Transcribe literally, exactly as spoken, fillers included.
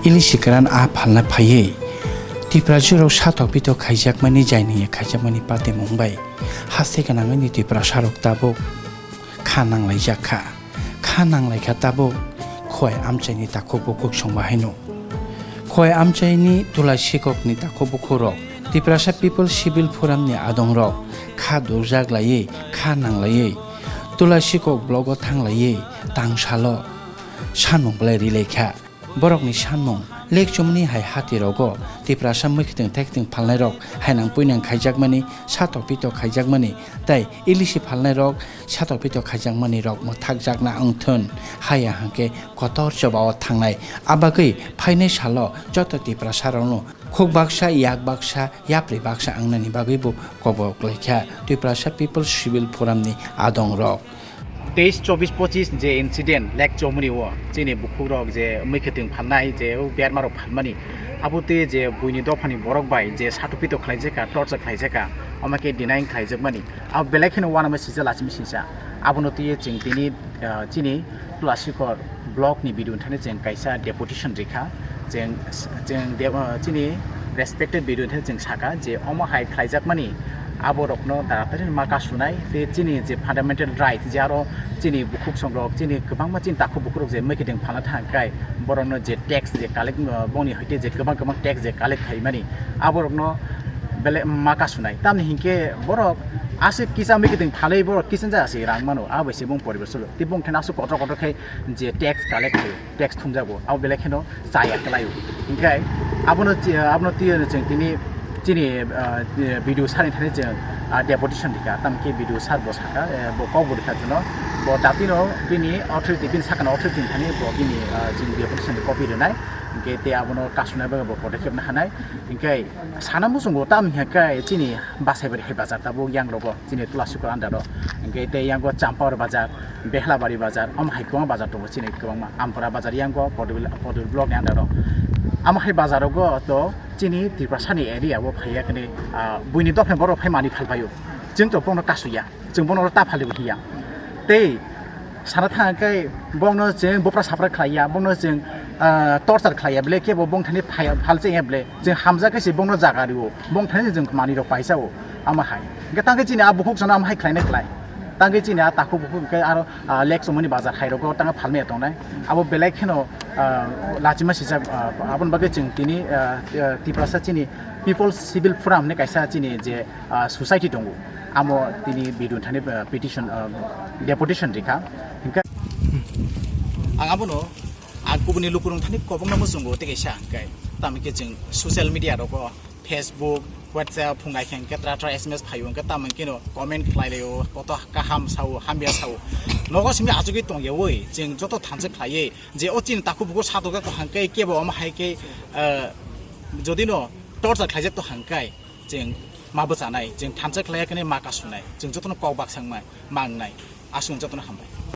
Ilisi kwran a phalna phaiwi Tiprasarok satok pitok khaijakmani, jaini khaijakmani patimung bai haste gwnangwi Tiprasarok tabuk kha nanglaijak kha. Kha nanglaikha tabuk Khowai amchaini takhuk bukhuk songba haino. Khowai amchaini tula sikokni takhuk bukhukrok Tiprasa People Civil Forumni adongrok kha durjak laiwi, kha nanglaiwi tula sikok blogo thanglaiwi tangsalo sanmung belai rilaikha. Borokni sanmung lekchumni hai hatirogo Tiprasa mwkhwtwng thekthwng phalnairok hainang puinang khaijakmani, satok pitok khaijakmani tei ilisi phalnairok satok pitok khaijakmani rok mwthakjakna wngthun, haya hwnkhe kotor chobao thangnai. Abagwi phainai salo joto Tiprasarokno khuk baksa, yak baksa, yapri baksa wngnani bagwibo kobok laikha Tiprasa People Civil Forumni adongrok. Teis chobis pochis je incident lek chomri o chini bukhukrok je mwkhwtwng phalnai je o bermarok phalmani, abo twi je buini dophani borok bai je satupito khlaijaka, torture khlaijaka, omo khe denying khlaijakmani. Abo belai kheno uanama sijak lachimi sijak. Abono twiwi chwng tini, ah, chini Tulasikor block ni bidun thani chwng kaisa deputation rikha. Chwng, chwng de-, ah, chini respected bidun thani chwng saka je omo hai khlaijakmani aborokno taratari ma kasunai tei chini je fundamental right je aro chini bukhuk songrok chini kwbangma chini takhuk bukhurok je mwkhwtwng phalna thangkhai borokno je tax je collect, ah, boni hoite je kwbang kwbang tax je collect khaimani aborokno belai ma kasunai. Tamni hinkhe borok aswk kisa mikitwng phalwi borok kichanja se rang mano, abo se bong poribar solo. Tei bong thani aswk kotor kotor khe je tax collect khaio, tax thumjago, abo belai kheno chaya kwlaio. Hinkhe abono chi-, abono twiwi chwng tini chini, ah, video sir ni thani chwng, ah, deputation rikha, tamkhe video sir bo saka, eh, bo kok bo rikha chwngno, bo datino bini authority, bini sakano authority ni thani bo bini, ah, chwng deputation ni copy rwnai, hinkhe tei abono kasunai bagwi bo podokkhep nahanai, hinkhe Sana muchungo tam hinkhe chini Basaibari hai bazar tabuk yang rogo chini Tulasikor under o. Hinkhe tei yango Champawar bazar, Behlabari bazar, omo hai kwbangma bazar tongo chini kwbangma. Ampura bazar yango Podbil, Podbil block ni under o. Amo hai bazar rogo to chini Tiprasani area o phaiya kani, ah, buini dophani borok phai mani phalphaio. Chwng to bono kasuya. Chwng bono oro ta phalwi bo hiya. Tei sana thang khe bono chwng bopra sapra khlaiya, bono chwng, ah, torture khlaiya, bele kebo bong thani phai-, phalchengya bele chwng hamjak khe se bono jaga rio, bong thani chwng manwi rok paisa o, ama hai. Hwnkhe tang khe chini a bukhuk chwngno ama hai khlainai khlai. Tang khe chini a takhuk bukhuk hwnkhe aro, ah, lek chumani bazar hai rogo tang phalmaya tongnai. Abo belai kheno, ah, lachima sijak, ah, aboni bagwi chwng tini, ah, ah, Tiprasa chini People Civil Forum hinwi kaisa chini je ah, society tongo. Amo tini bidun thani, ah, petition, ah, deputation rikha. Hinkhe ang abono, ang kubuni lukurok thani kobongno muchungo tei kaisa hwnkhe. Tamokhe chwng social media rogo, Facebook, WhatsApp, phungai khe hwnkhe tra tra S M S phaio hwnkhe, tamo hwnkhe no comment khlai laio, koto kaham sao, hamya sao. Nogo simi achugwi tongyawi, chwng joto thansa khlaiwi, je o chini takhuk bukhuk satokjak to hwnkhe, kebo omo hai khe, ah, jodi no torture khlaijak to hwnkhe, chwng ma bwchanai, chwng thansa khlai khe ma kasunai, chwng jotono kok baksa wngmai, ma wngnai, aswk jotono hambai.